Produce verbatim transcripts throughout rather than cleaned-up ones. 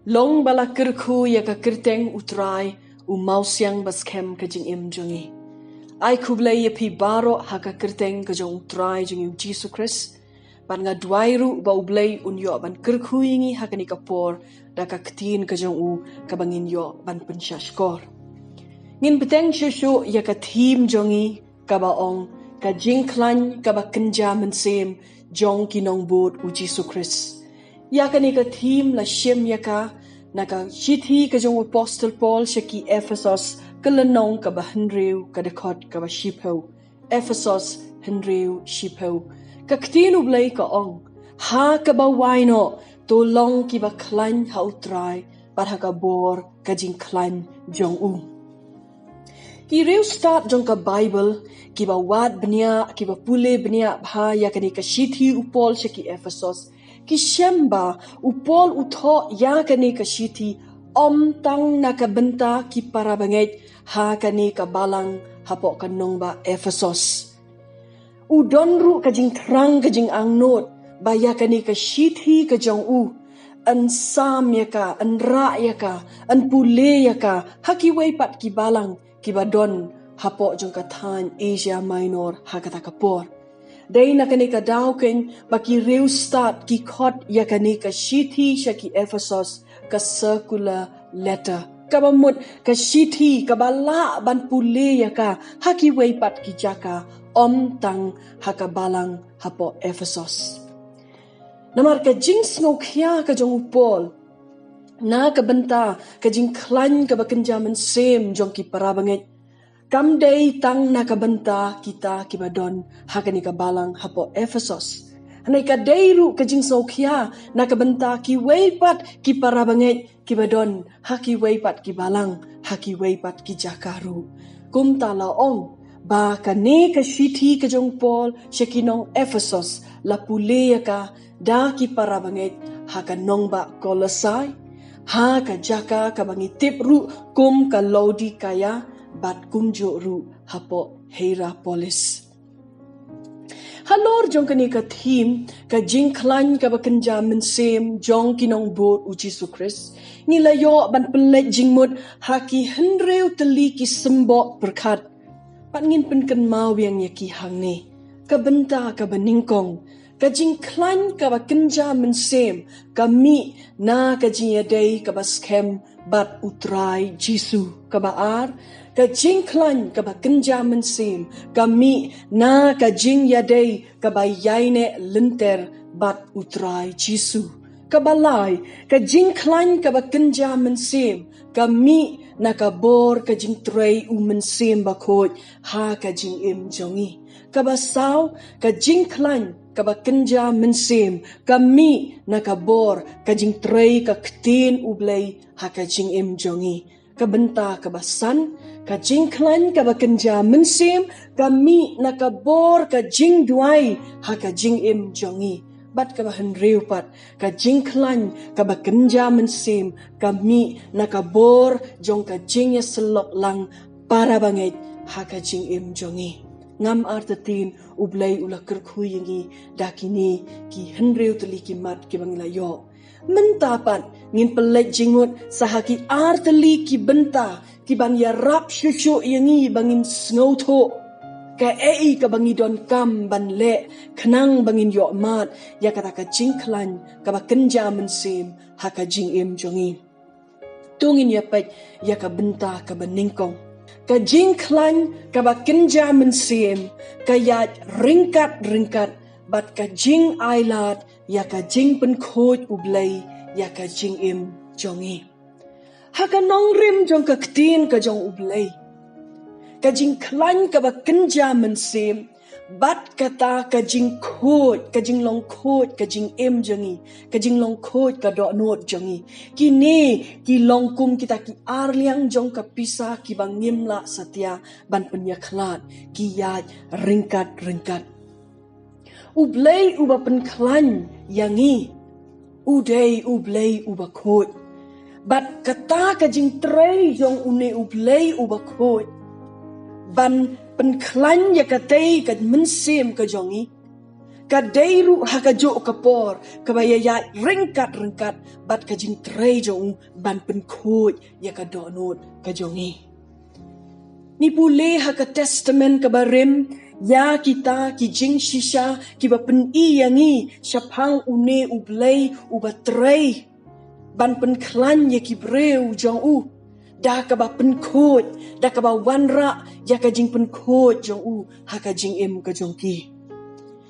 Long ba la kyrkhu ïa ka kyrteng U Trai, U Mawsiang ba skhem ka jingim jong ngi. Ai khublei ïa phi baroh ha ka kyrteng ka jong U Trai jong ngi U Jisu Khrist. Bad nga duwai ruh ba U Blei un ïoh ban kyrkhu ïa ngi ha kane ka por da ka ktien ka jong u kaba ngin ïoh ban pynshah shkor. Ngin bteng shuh shuh ïa ka theme jong ngi kaba ong, ka jingkhlaiñ kaba kynja mynsiem jong ki nongbud U Jisu Khrist. Ïa kane ka theme la shim ïa ka na ka shithi ka jong u Apostol Paul sha ki Ephesos, ka lynnong kaba hynriew, ka dkhot kaba shiphew. Ephesos hynriew, shiphew. Ka ktien U Blei ka ong, ha kaba wai noh to long kiba khlaiñ ha U Trai bad ha ka bor ka jingkhlaiñ jong u. Ki riewstad jong ka Baibl kiba wad bniah, kiba pule bniah bha ïa kane ka shithi u Paul sha ki Ephesos, ki shem ba u Paul u thoh ïa kane ka shithi ym tang na ka bynta ki para bangeit ha kane ka balang hapoh ka nongbah Ephesos. U don ruh ka jingthrang, ka jingangnud ba ïa kane ka shithi ka jong u yn sam ïa ka, yn rah ïa ka, yn pule ïa ka ha kiwei pat ki balang kiba don hapoh jong ka thaiñ Asia Minor ha kata ka por. Dei na kane ka daw keiñ ba ki riewstad ki khot ïa kane ka shithi sha ki Ephesos ka circular letter, kaba mut ka shithi kaba lah ban pule ïa ka ha kiwei pat ki jaka, ym tang ha ka balang hapoh Ephesos. Namar ka jingsngewkhia ka jong u Paul na ka bynta ka jingkhlaiñ kaba kynja mynsiem jong ki para bangeit kam dei tang na ka bynta kita kiba don ha kane ka balang hapoh Ephesos. Hynrei ka dei ruh ka jingsngewkhia na ka bynta kiwei pat ki para bangeit kiba don ha kiwei pat ki balang, ha kiwei pat ki jaka ruh. Kumta la ong ba kane ka shithi ka jong u Paul sha ki nong Ephesos la pule ïa ka da ki para bangeit ha ka nongbah Kolosai, ha ka jaka kaba ngi tip ruh kum ka Laodikaia, bad kumjuh ruh hapoh Hierapolis. Halor jong kane ka theme, ka jingkhlaiñ kaba kynja mynsiem jong ki nongbud U Jisu Khrist, ngi la ïoh ban pynleit jingmut ha ki hynriew tylli ki symboh pyrkhat. Bad ngin pynkynmaw biang ïa ki hangne. Ka bynta kaba nyngkong, ka jingkhlaiñ kaba kynja mynsiem ka mih na ka jingïadei kaba skhem bad U Trai Jisu. Kaba ar, ka jingkhlaiñ kaba kynja mynsiem ka mih na ka jingïadei kaba ïaineh lynter bad U Trai Jisu. Kaba lai, ka jingkhlaiñ kaba kynja mynsiem ka mih na ka bor ka jingtrei U Mynsiem Bakhuid ha ka jingim jong ngi. Kaba saw, ka jingkhlaiñ kaba kynja mynsiem ka mih na ka bor ka jingtrei ka ktien U Blei ha ka jingim jong ngi. Ka bynta kaba san, ka jingkhlaiñ kaba kynja mynsiem ka mih na ka bor ka jingduwai ha ka jingim jong ngi. Bad kaba hynriew pat, ka jingkhlaiñ kaba kynja mynsiem ka mih na ka bor jong ka jingïasyllok lang para bangeit ha ka jingim jong ngi. Ngam artatien U Blei u la kyrkhu ïa ngi da kine ki hynriew tylli ki mat kiba ngi la ïoh. Mynta pat ngin pynleit jingmut sa ha ki ar tylli ki bynta kiban ïarap shuh shuh ïa ngi ba ngin sngewthuh kaei kaba ngi donkam ban leh khnang ba ngin ïoh mad ïa kata ka jingkhlaiñ kaba kynja mynsiem ha ka jingim jong ngi. To ngin ïa peit ïa ka bynta kaba nyngkong. Ka jingkhlaiñ kaba kynja mynsiem ka ïaid ryngkat ryngkat bad ka jingailad ïa ka jingpynkhuid U Blei ïa ka jingim jong ngi. Ha ka nongrim jong ka ktien ka jong U Blei, ka jingkhlaiñ kaba kynja mynsiem bad kata ka jingkhuid, ka jinglong khuid ka jingim jong ngi, ka jinglong khuid ka dohnud jong ngi, kine ki long kum kita ki arliang jong ka pisa kiba ngim lah satia ban pynïakhlad, ki ïaid ryngkat ryngkat. U Blei uba pynkhlaiñ ïa ngi u dei U Blei uba khuid. Bad kata ka jingtrei jong une U Blei uba khuid ban pynkhlaiñ ïa katei ka mynsiem ka jong ngi, Ka dei ruh ha kajuh ka por kaba ïaid ryngkat ryngkat bad ka jingtrei jong u ban pynkhuid ïa ka dohnud ka jong ngi. Ngi pule ha ka Testament kaba rim ïa kita ki jingshisha kiba pyni ïa ngi shaphang une U Blei uba trei ban pynkhlaiñ ïa ki briew jong u da kaba pynkhuid, da kaba wanrah ïa ka jingpynkhuid jong u ha ka jingim ka jong ki.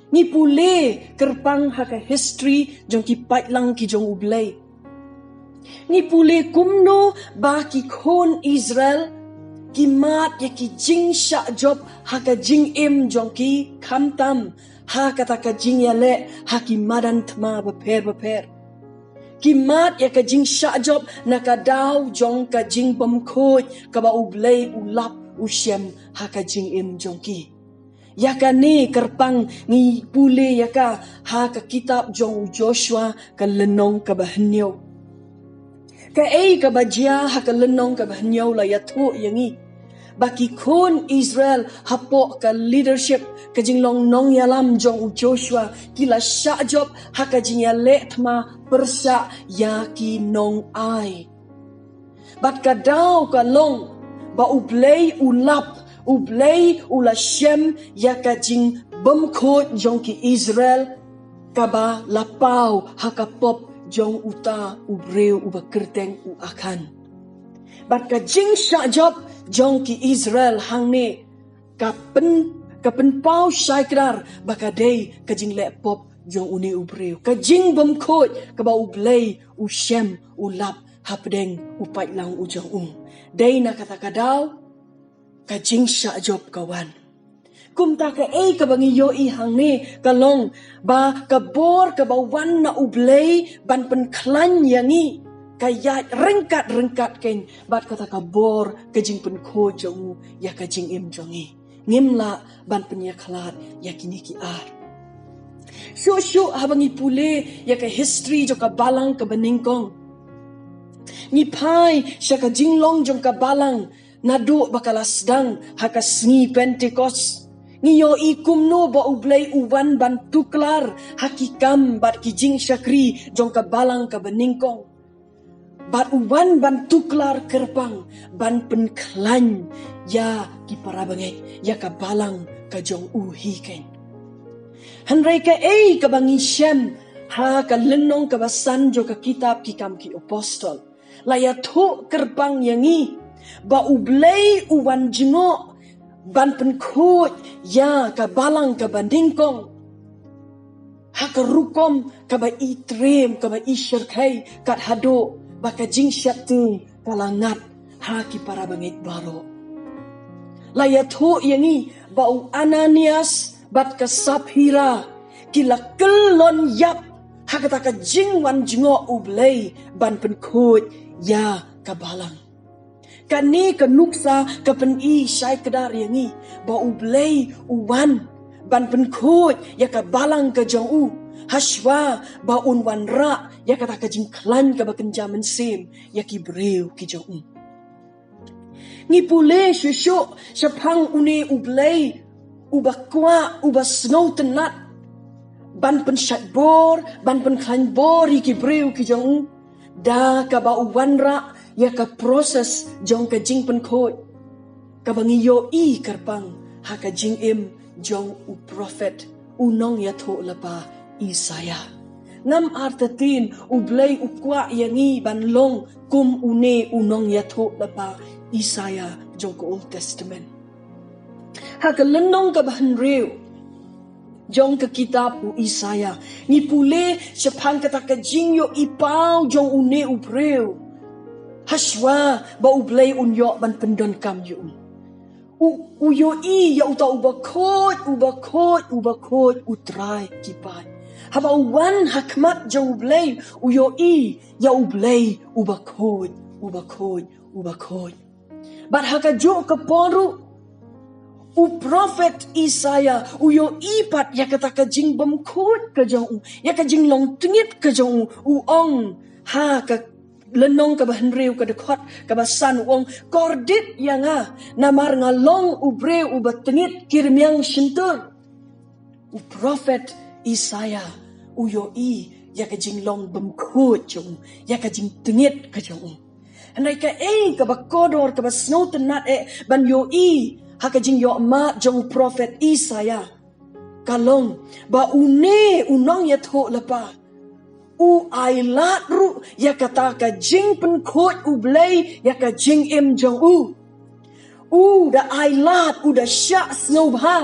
Ngi pule kyrpang ha ka history jong ki paidlang ki jong U Blei. Ngi pule kumno ba ki khun Israel ki mad ïa ki jingshah jop ha ka jingim jong ki, khamtam ha kata ka jingïaleh ha ki madan thma bapher bapher. Ki mad ïa ka jingshah jop na ka daw jong ka jingbymkhuid kaba U Blei u lap u shem ha ka jingim jong ki. Ïa kane kyrpang ngi pule ïa ka ha ka kitab jong u Joshua ka lynnong kaba hynñiew. Kaei kaba jia ha ka lynnong kaba hynñiew la ïathuh ïa ngi ba ki khun Israel hapoh ka leadership, ka jinglong nongïalam jong u Joshua, ki la shah jop ha ka jingïaleh thma pyrshah ïa ki nong-ai. Bad ka daw ka long ba U Blei u lap, U Blei u la shem ïa ka jingbymkhuid jong ki Israel kaba la paw ha ka pop jong uta u briew uba kyrteng u Akhan. Bad ka jingshah jop jong ki Israel hangne ka pyn, ka pynpaw shai kdar ba ka dei ka jingleh pop jong une u briew, ka jingbymkhuid kaba U Blei u shem u lap hapdeng u paidlang u jong u. Dei na kata ka daw ka jingshah jop ka wan. Kumta kaei kaba ngi ïohi hangne ka long ba ka bor kaba wan na U Blei ban pynkhlaiñ ïa ngi ka ïaid ryngkat ryngkat kein bad kata ka bor ka jingpynkhuid jong u ïa ka jingim jong ngi. Ngim lah ban pynïakhlad ïa kine ki ar. Shuh shuh haba ngi pule ïa ka history jong ka balang kaba nyngkong, ngi phai sha ka jinglong jong ka balang naduh ba ka la sdang ha ka sngi Pentekost. Ngi ïohi kumno ba U Blei u wan ban tuklar ha ki kam bad ki jingshakri jong ka balang kaba nyngkong. Bad u wan ban tuklar kyrpang ban pynkhlaiñ ïa ki para bangeit, ïa ka balang ka jong u hi kein. Hynrei kaei kaba ngi shem ha ka lynnong kaba san jong ka kitab Ki Kam ki Apostol la ïathuh kyrpang ïa ngi ba U Blei u wan jngoh ban pynkhuid ïa ka balang kaba nyngkong ha ka rukom kaba i triem, kaba i shyrkhei, kat haduh ba ka jingsheptieng ka la ngat ha ki para bangeit baroh. La ïathuh ïa ngi ba u Ananias bad ka Saphira ki la kyllon ïap ha kata ka jingwan jngoh U Blei ban pynkhuid ïa ka balang. Kane ka nuksa ka pyni shai kdar ïa ngi ba U Blei u wan ban pynkhuid ïa ka balang ka jong u, hashwa ba un wanrah ïa kata ka jingkhlaiñ kaba kynja mynsiem ïa ki briew ki jong u. Ngi pule shuh shuh shaphang une U Blei uba kwah, uba sngewtynnat ban pynshait bor, ban pynkhlaiñ bor ïa ki briew ki jong u da kaba u wanrah ïa ka process jong ka jingpynkhuid kaba ngi ïohi kyrpang ha ka jingim jong u prophet, u nongïathuhlypa Isaïah. Ngam artatien U Blei u kwah ïa ngi ban long kum une u nongïathuhlypa Isaïah jong ka Old Testament. Ha ka lynnong kaba hynriew jong ka kitab u Isaïah ngi pule shaphang kata ka jingïohi paw jong une u briew hashwa ba U Blei un ïoh ban pyndonkam ïa u. U, u ïohi ïa uta uba khuid, uba khuid, uba khuid, U Trai ki paid. Haba u wan ha khmat jong U Blei, u ïohi ïa U Blei uba khuid, uba khuid, uba khuid. Bad ha kajuh ka por ruh u prophet Isaïah u ïohi pat ïa kata ka jingbymkhuid ka jong u, ïa ka jinglong tngit ka jong u, u ong ha ka lynnong kaba hynriew ka dkhot kaba san u ong, kordit ïa nga, namar nga long u briew uba tngit ki rmiang shyntur. U prophet Isaiah u ïohi ïa ka jinglong bymkhuid jong u, ïa ka jingtngit ka jong u. Hynrei kaei kaba kordor, kaba sngewtynnat eh ban ïohi ha ka jingïohmad jong u prophet Isaiah, ka long ba une u nongïathuhlypa u ailad ruh ïa kata ka jingpynkhuid U Blei ïa ka jingim jong u. U da ailad, u da shah sngewbha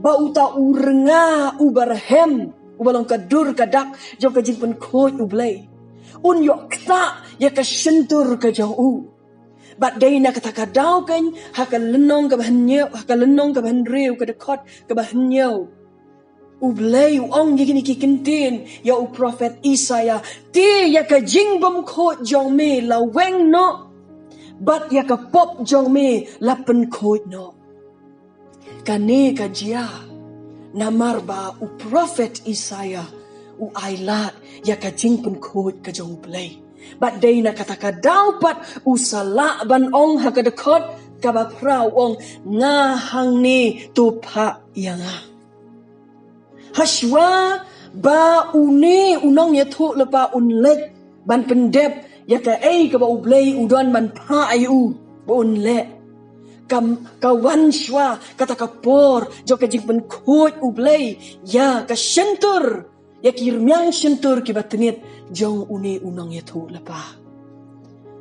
ba uta u rnga uba rhem, uba long ka dur ka dak jong ka jingpynkhuid U Blei, un ïoh ktah ïa ka shyntur ka jong u. Bad dei na kata ka daw keiñ, ha ka lynnong kaba hynñiew, ha ka lynnong kaba hynriew, ka dkhot kaba hynñiew, U Blei u ong ïa kine ki kyntien ïa u prophet Isaiah: Te ïa ka jingbymkhuid jong me la weng noh, bad ïa ka pop jong me la pynkhuid noh. Kane ka jia namar ba u prophet Isaiah u ailad ïa ka jingpynkhuid ka jong U Blei. Bad dei na kata ka daw pat u sa lah ban ong ha ka dkhot kaba phra, u ong: Nga hangne, to phah ïa nga. Hashwa ba une u nongïathuhlypa un leit ban pyndep ïa kaei kaba U Blei u don ban phah ïa u ba un leh, ka, ka wan shwa kata ka por jong ka jingpynkhuid U Blei ïa ka shyntur, ïa ki rmiang shyntur kiba tngit jong une u nongïathuhlypa.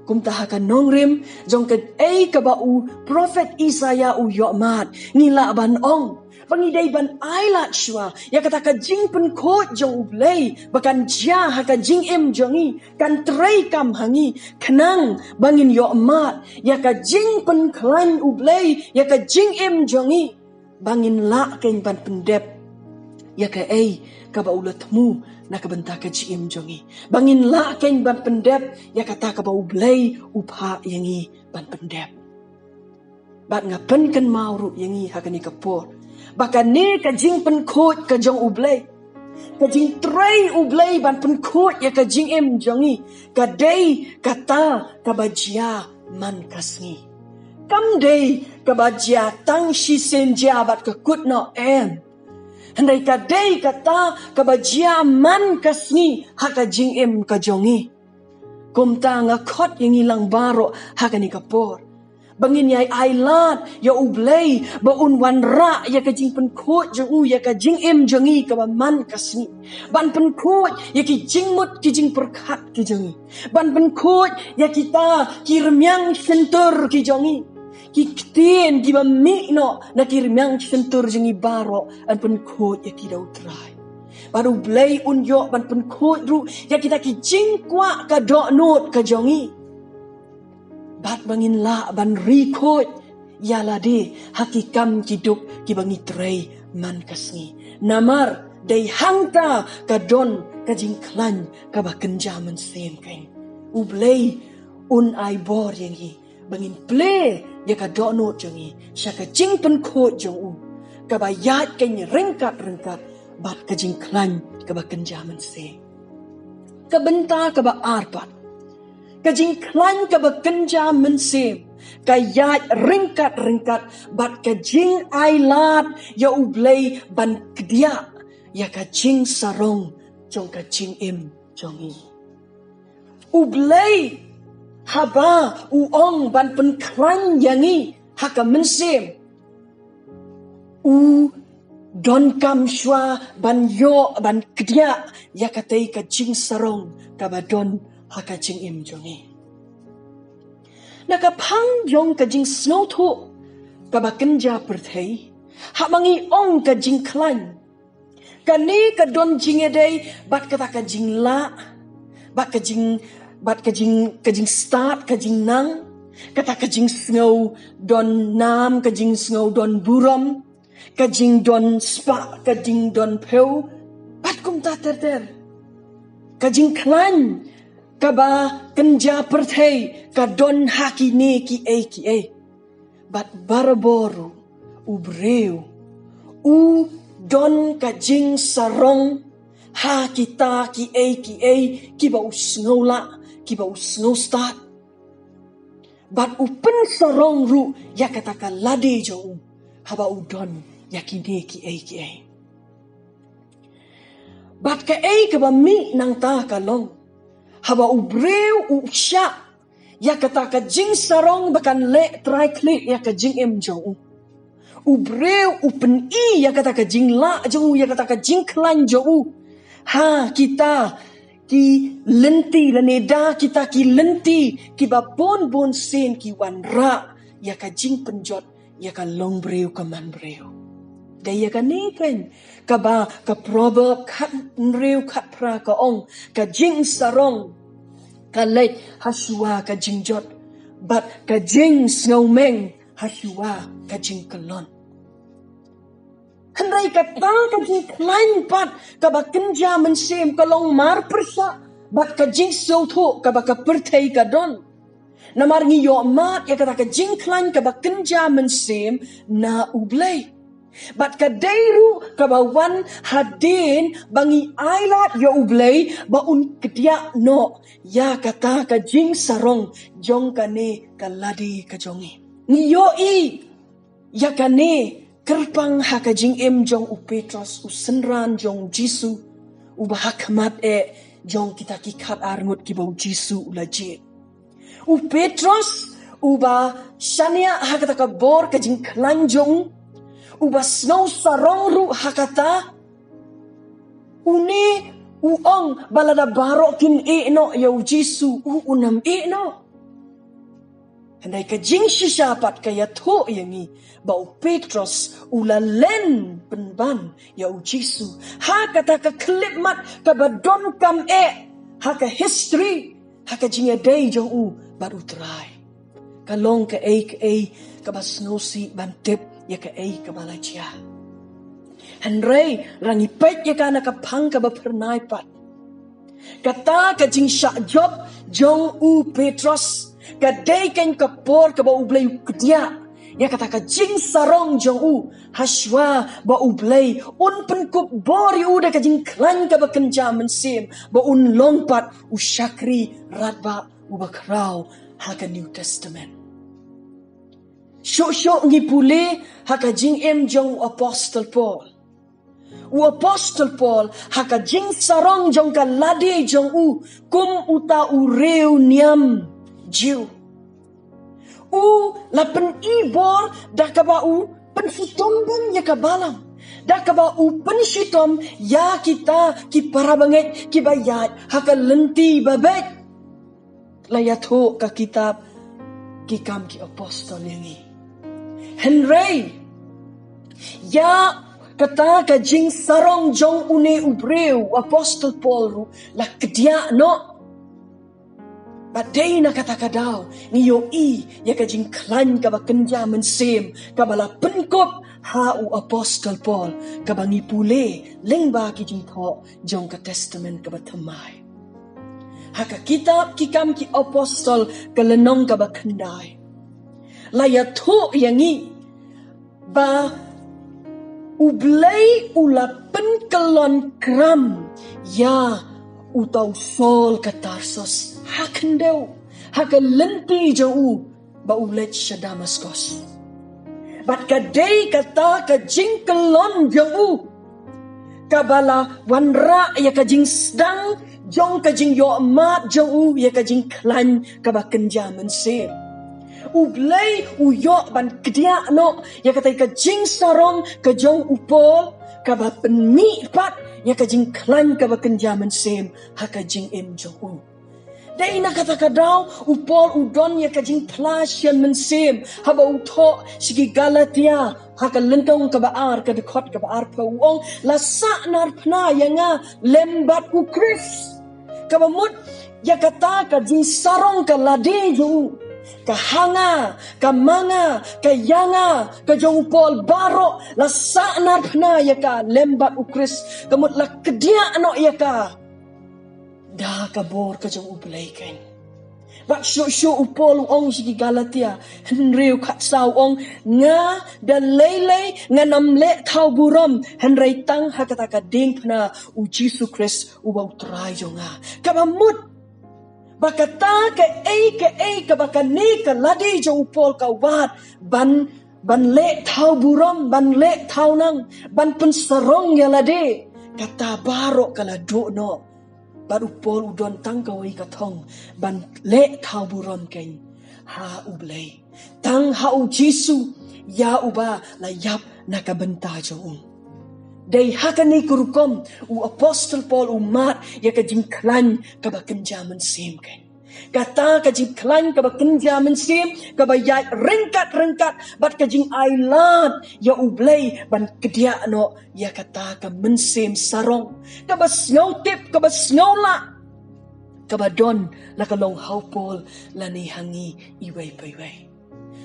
Kumta ha ka nongrim jong kaei kaba u prophet Isaiah u ïohmad, ngi lah ban ong ba ngi dei ban ailad shwa ïa kata ka jingpynkhuid jong U Blei ba kan jia ha ka jingim jong ngi, kan treikam ha ngi, khnang ba ngin ïohmad ïa ka jingpynkhlaiñ U Blei ïa ka jingim jong ngi, ba ngin lah keiñ ban pyndep ïa kaei kaba u la thmu na ka bynta ka jingim jong ngi, ba ngin lah keiñ ban pyndep ïa kata kaba U Blei u phah ïa ngi ban pyndep. Bad nga pynkynmaw ruh ïa ngi ha kane ka por ba kane ka jingpynkhuid ka jong U Blei, ka jingtrei U Blei ban pynkhuid ïa ka jingim jong ngi, ka dei kata kaba jia man ka sngi. Kam dei kaba jia tang shisien jia bad ka kut noh, em. Hynrei ka dei kata kaba jia man ka sngi ha ka jingim ka jong ngi. Kumta nga khot ïa ngi lang baroh ha kane ka por ba ngin ïai ailad ïa U Blei ba un wanrah ïa ka jingpynkhuid jong u ïa ka jingim jong ngi kaba man ka sngi, ban pynkhuid ïa ki jingmut ki jingpyrkhat ki jong ngi, ban pynkhuid ïa kita ki rmiang shyntur ki jong ngi, ki ktien kiba mih noh na ki rmiang shyntur jong ngi baroh, yn pynkhuid ïa ki da U Trai. Bad U Blei un ïoh ban pynkhuid ruh ïa kita ki jingkwah ka dohnud ka jong ngi, bad ba ngin lah ban ri khuid ïa lade ha ki kam ki duk kiba ngi trei man ka sngi. Namar dei hangta ka don ka jingkhlaiñ kaba kynja mynsiem keiñ. U Blei un ai bor ïa ngi ba ngin plie ïa ka dohnud jong ngi sha ka jingpynkhuid jong u, kaba ïaid keiñ ryngkat ryngkat bad ka jingkhlaiñ kaba kynja mynsiem. Ka bynta kaba ar pat, ka jingkhlaiñ kaba kynja mynsiem ka ïaid ryngkat ryngkat bad ka jingailad ïa U Blei ban kdiah ïa ka jingsarong jong ka jingim jong ngi. U Blei haba u ong ban pynkhlaiñ ïa ngi ha ka mynsiem, u donkam shwa ban ïoh ban kdiah ïa katei ka jingsarong kaba don ha ka jingim jong ngi. Na ka phang jong ka jingsngewthuh kaba kynja pyrthei, haba ngi ong ka jingkhlaiñ, kane ka don jingïadei bad kata ka jinglah, bad ka jing, bad ka jing, ka jingstad, ka jingnang, kata ka jingsngew don nam, ka jingsngew don burom, ka jingdon spah, ka jingdon phew, bad kumta ter ter. Ka jingkhlaiñ kaba kynja pyrthei ka don ha kine kiei kiei. Bad barabor u briew u don ka jingsarong ha kita kiei kiei kiba u sngew lah, kiba u sngew stad. Bad u pynsarong ruh ïa kata ka lade jong u haba u don ïa kine kiei kiei. Bad kaei kaba mih nangta ka long, haba u briew u shah ïa kata ka jingsarong ba kan leh trai khlieh ïa ka jingim jong u, u briew u pyni ïa kata ka jinglah jong u, ïa kata ka jingkhlaiñ jong u ha kita ki lynti, lane da kita ki lynti kiba bun bun sien ki wanrah ïa ka jingpynjot ïa ka longbriew ka manbriew. Dei ïa kane keiñ kaba ka Proverb khathynriew khatphra ka ong, ka jingsarong ka leit hashuwa ka jingjot, bad ka jingsngewmeng hashuwa ka jingkyllon. Hynrei kata ka jingkhlaiñ pat kaba kynja mynsiem ka long marpyrshah bad ka jingsngewthuh kaba ka pyrthei ka don. Namar ngi ïohmad ïa kata ka jingkhlaiñ kaba kynja mynsiem na U Blei. Bad ka dei ruh kaba wan hadien ba ngi ailad ïa U Blei ba un kdiah noh ïa kata ka jingsarong jong kane ka lade ka jong ngi. Ngi ïohi ïa kane kyrpang ha ka jingim jong u Petros, u synran jong u Jisu, uba ha khmat eh jong kita ki khatar ngut kiba u Jisu u la jied. U Petros uba shaniah ha kata ka bor ka jingkhlaiñ jong u, uba sngew sarong ruh ha kata, une u ong ba lada baroh kin ïeh noh ïa u Jisu, u un ym ïeh noh. Hynrei ka jingshisha pat ka ïathuh ïa ngi ba u Petros u la len pynban ïa u Jisu ha kata ka khyllipmat kaba donkam eh ha ka history, ha ka jingïadei jong u bad U Trai. Ka long kaei kaei kaba sngewsih ban tip ïa kaei kaba la jia. Hynrei lada ngi peit ïa ka na ka phang kaba phyrnai pat, kata ka jingshah jop jong u Petros ka dei keiñ ka por kaba U Blei u kdiah ïa kata ka jingsarong jong u, hashuwa ba U Blei un pynkup bor ïa u da ka jingkhlaiñ kaba kynja mynsiem ba un long pat u shakri radbah uba khraw ha ka New Testament. Shuh shuh ngi pule ha ka jingim jong u Apostol Paul. U Apostol Paul ha ka jingsarong jong ka lade jong u kum uta u riewniam Jiw, u la pyni bor da kaba u pynshitom bun ïa ka balang, da kaba u pynshitom ïa kita ki parabangeit kiba ïaid ha ka lynti babeit. La ïathuh ka kitab Ki Kam ki Apostol ïa ngi. Hynrei ïa kata ka jingsarong jong une u briew, u Apostol Paul ruh la kdiah noh. Bad dei na kata ka daw ngi ïohi ïa ka jingkhlaiñ kaba kynja mynsiem kaba la pynkup ha u Apostol Paul, kaba ngi pule lyngba ki jingthoh jong ka Testament kaba thymmai. Ha ka kitab Ki Kam ki Apostol ka lynnong kaba khyndai, la ïathuh ïa ngi ba U Blei u la pynkyllon kram ïa uta u Saul ka Tarsus ha khyndew, ha ka lynti jong u ba u leit sha Damaskos. Bad ka dei kata ka jingkyllon jong u kaba la wanrah ïa ka jingsdang jong ka jingïohmad jong u ïa ka jingkhlaiñ kaba kynja mynsiem. U Blei u ïoh ban kdiah noh ïa kata ka jingsarong ka jong u Paul, kaba pynmih pat ïa ka jingkhlaiñ kaba kynja mynsiem ha ka jingim jong u. Dei na kata ka daw u Paul u don ïa ka jingphla shen mynsiem haba u thoh sha ki Galatia ha ka lynnong kaba ar, ka dkhot kaba arphew, u ong, la sahnarphna ïa nga lem bad u Khrist. Kaba mut ïa kata ka jingsarong ka lade jong u, ka ha nga, ka ma nga, ka ïa nga, ka jong u Paul baroh, la sahnarphna ïa ka lem bad u Khrist. Ka mut la kdiah noh ïa ka da ka bor ka jong U Blei keiñ. Bad shuh shuh u Paul u ong sha ki Galatia, hynriew khatsaw, u ong, nga da lei lei ngan ym leh thaw burom, hynrei tang ha kata ka diengphna u Jisu Khrist uba U Trai jong nga. Kaba mut ba kata kaei kaei kaba kane ka lade jong u Paul ka wad ban ban leh thaw burom, ban leh thaw nang, ban pynsarong ïa lade, Kata baroh ka la duh noh. Bad u Paul u don tang kawei ka thong ban leh thaw burom keiñ ha U Blei. Tang ha U Jisu, ïa uba la ïap na ka bynta jong u. Dei ha kane ka rukom u Apostol Paul u mad ïa ka jingkhlaiñ kaba kynja mynsiem keiñ. Kata ka jingkhlaiñ kaba kynja mynsiem, kaba ïaid ryngkat ryngkat bad ka jingailad ïa U Blei ban kdiah noh ïa kata ka mynsiem sarong, kaba sngewtip, kaba sngewlah, kaba don la ka long ha u Paul lane ha ngi iwei pa iwei.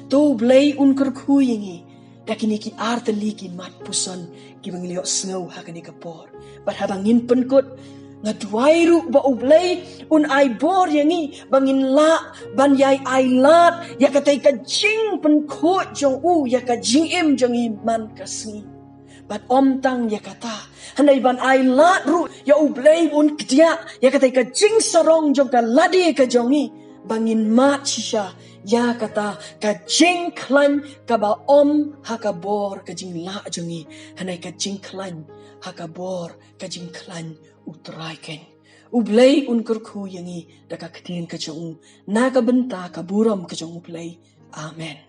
To U Blei un kyrkhu ïa ngi da kine ki ar tylli ki mat puson kiba ngi la ïohsngew ha kane ka por. Bad haba ngin pynkut, nga duwai ruh ba U Blei un ai bor ïa ngi ba ngin lah ban ïai ailad ïa katei ka jingpynkhuid jong u ïa ka jingim jong ngi man ka sngi. Bad ym tang ïa kata, hynrei ban ailad ruh ïa U Blei un kdiah ïa katei ka jingsarong jong ka lade ka jong ngi, ba ngin mad shisha ïa kata ka jingkhlaiñ kaba ym ha ka bor ka jinglah jong ngi, hynrei ka jingkhlaiñ ha ka bor ka jingkhlaiñ U Trai keiñ. U Blei un kyrkhu ïa ngi da ka ktien ka jong u, na ka bynta ka burom ka jong U Blei. Amen.